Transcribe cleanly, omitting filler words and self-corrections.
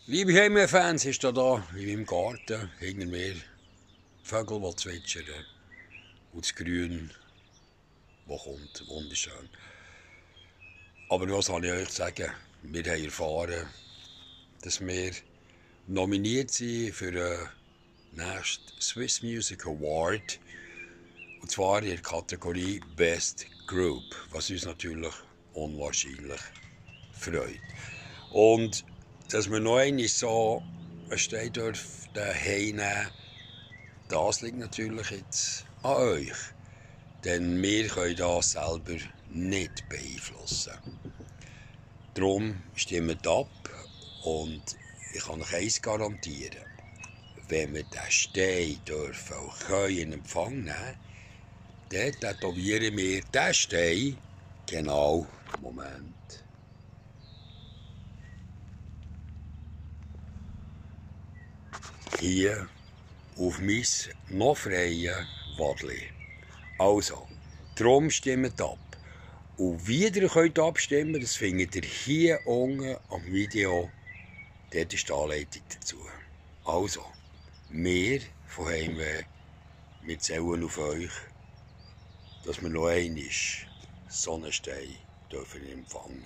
Liebe Heimweh-Fans, ist da in meinem Garten hinter mir Vögel, die zwitschern und das Grün, das kommt, wunderschön. Aber was soll ich euch sagen? Wir haben erfahren, dass wir nominiert sind für den nächsten Swiss Music Award. Und zwar in der Kategorie Best Group, was uns natürlich unwahrscheinlich freut. Und dass wir noch einmal so einen Stein dürfen heimnehmen, das liegt natürlich jetzt an euch. Denn wir können das selber nicht beeinflussen. Darum stimmt ab und ich kann euch eins garantieren. Wenn wir diesen Stein dürfen auch können in Empfang nehmen, dann tätowieren wir diesen Stein genau im Moment. Hier auf mein noch freie Wadli. Also, darum stimmt ab. Und wie ihr könnt abstimmen, das findet ihr hier unten am Video. Dort ist die Anleitung dazu. Also, wir von Heimweh, wir zählen auf euch, dass wir noch einmal Sonnenstein dürfen empfangen.